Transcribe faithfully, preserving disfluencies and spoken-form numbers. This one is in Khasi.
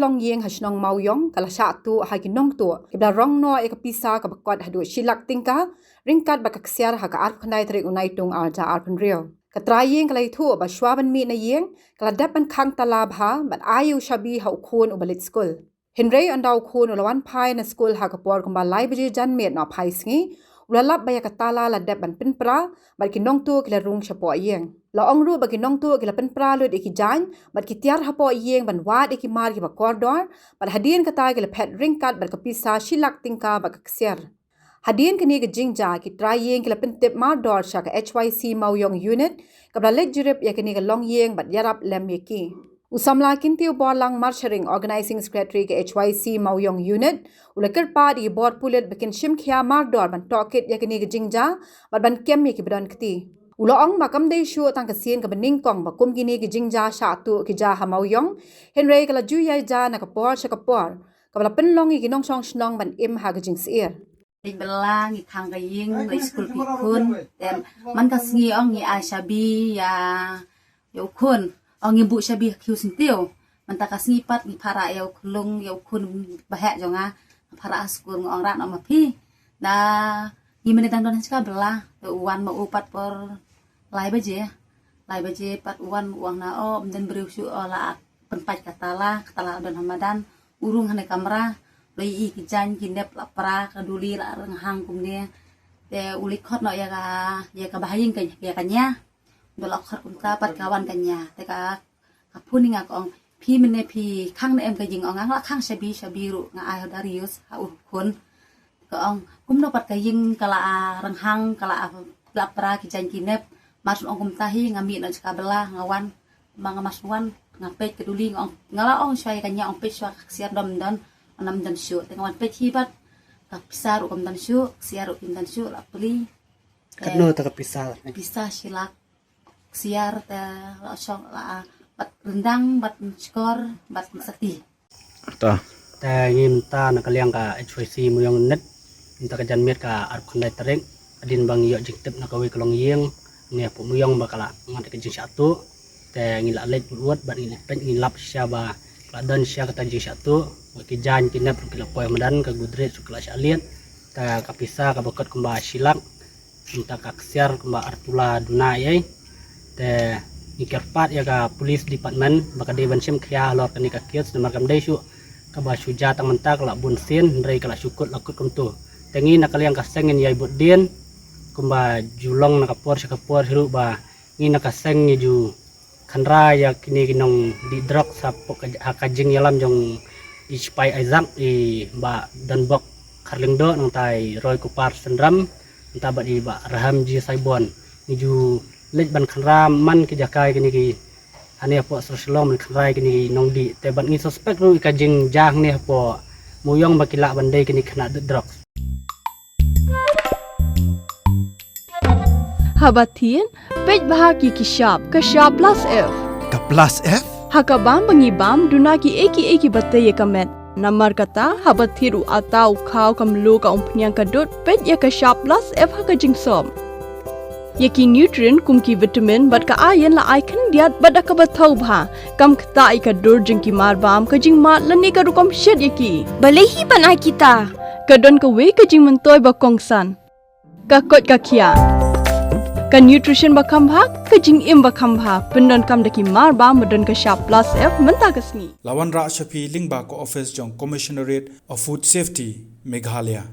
Longïing ha shnong Mawïong ka la shah tuh ha ki nongtuh kiba la rong noh ïa ka pisa kaba kot haduh shi lak tyngka ryngkat bad ka ksiar ha ka arphew khyndai tarik u Naitung arhajar arphew hynriew. Ka trai ïing ka la ïathuh ba shwa ban mih na ïing ka la dep ban khang tala bha bad ai ïa u shabi ha u khun uba leit skul. Hynrei ynda u khun u la wan phai na skul ha ka por kumba lai baje janmiet noh phai sngi, u la lap ba ïa ka tala la dep ban pynpra bad ki nongtuh ki la rung shapoh ïing. La ong ruh ba ki nongtuh ki la pynpra lut ïa ki jaiñ bad ki tiar hapoh ïing ban wad ïa ki mar kiba kordor bad hadien kata ki la phet ryngkat bad ka pisa shi lak tyngka bad ka ksiar. Hadien kane ka jingjia ki trai ïing ki la pyntip mardor sha ka H Y C Mawïong Unit kaba la leit jurip ïa kane ka longïing bad ïarap lem ïa ki. U samla Kyntiew Borlang Marsharing, Organizing Secretary ka H Y C Mawïong Unit, u la kyrpad ïa ki bor pulit ba kin shim khia mardor ban tohkit ïa kane ka jingjia bad ban kem ïa kiba don kti. U la ong ba kam dei shuh tang ka sien kaba nyngkong ba kum kine ki jingjia shah tuh ki jia ha Mawïong, hynrei ka la ju ïai jia na ka por sha ka por kaba la pynlong ïa ki nongshong shnong ban im ha ka jingsyier. Leit bylla, ngi khang ka ïing, leit skul ki khun. Te man ka sngi ong ngi ai shabi ïa, ïa u khun. Ong ngi buh shabi ha khiew syntiew. Mynta ka sngi pat ngi phah rah ïa u khyllung, ïa u khun ba heh jong nga. Nga phah rah ha skul, nga ong rah noh ma phi. Na ngi mynta dang don ha jaka bylla. Te u wan ma u pat por lai baje. Lai baje pat u wan, u ong na, o, ym don briew shuh, o, la pynpait ka tala, ka tala don ha madan. U rung ha ne kamra, la ïohi ki jaiñ ki nep la pra, ka duli la rynghang kumne. Te u leit khot noh ïa ka, ïa ka bahaïing ka, ïa ka nia. Ynda la khot kumta pat ka wan ka nia. Te ka, ka phone ïa nga, ka ong, phi mynne phi khang ne em ka ïing? Ong nga la khang shabi, shabi ruh nga ai ha u Darius, ha u khun. Ka ong kumno pat ka ïing ka la, ah, rynghang, ka la, ah, la pra ki jaiñ ki nep. Mar shu ong kumta hi, nga mih noh jaka bylla, nga wan. Ma nga mas wan, nga peit ka duli, nga ong, nga la ong shuwa ïa ka nia, ong peit shuwa ka ksiar don ym don. Ong ym don shuh. Te nga wan peit hi pat, ka pisa ruh kam don shuh, ksiar ruh kim don shuh, la plie. Katno te ka pisa? Pisa shi lak. Ksiar te la shong la, ah, bad ryndang, bad shkor, bad sati. To. Te ngi mynta na ka liang ka H Y C Mawïong Unit, mynta ka janmiet ka arphew khyndai tarik, hadien ba ngi ïoh jingtip na kawei ka longïing ne hapoh Mawïong ba ka la ngat ka jingshah tuh. Te ngi la leit wut wut bad ngi leit peit, ngi lap shisha ba ka la don shisha kata jingshah tuh, ki jaiñ ki nep ruh ki la poi ha madan, ka gudrij ruh ka la shah liat. Te ka pisa kaba kot kumba shi lak. Mynta ka ksiar kumba arphew la duna ei. Te ngi kyrpad ïa ka police department ba ka dei ban shim khia halor kane ka case namar kam dei shuh kaba shu jia tang mynta, ka la bun sien, hynrei ka la shu kut la kut kumto. Te ngi na ka liang ka seng ngin ïai bud dien kumba ju long na ka por sha ka por hi ruh ba ngi na ka seng ngi ju kynra ïa kine ki nongdih drugs hapoh ka, ha ka jingïalam jong i Sipai Isaac, i Bah Donbok Kharlyngdoh, nangta i Roy Kupar Synram, nangta bad i Bah Raham G Saibon. Ngi ju leit ban kynra man ki jaka ïa kine ki, hangne hapoh sor Shillong ban kynra ïa kine ki nongdih. Te bad ngi suspect ruh ïa ka jingjia hangne hapoh Mawïong ba ki lah ban dei kine ki khynnah dih drugs. Haba thied, peit bha ki ki shap, ka shap plus F. Ka plus F? Ha ka bam ba ngi bam, duna ki ei ki ei kiba tei ïa ka met. Namar kata, haba thied u atta, u khaw, ka mluh, ka umphniang, ka dud, peit ïa ka shap plus F ha ka jingsop. Ïa ki nutrient kum ki vitamin bad ka iron la ai khyndiat bad da kaba thaw bha. Kam ktah ïa ka dur jong ki mar bam, ka jingmad lane ka rukom shet ïa ki. Balei hi ban ai kita? Ka don kawei ka jingmyntoi ba kongsan. Ka koit ka khiah. Ka nutrition ba kham bha, ka jingim ba kham bha. Pyndonkam da ki mar bam ba don ka shap plus F mynta ka sngi. La wanrah sha phi lyngba ka office jong Commissionerate of Food Safety, Meghalaya.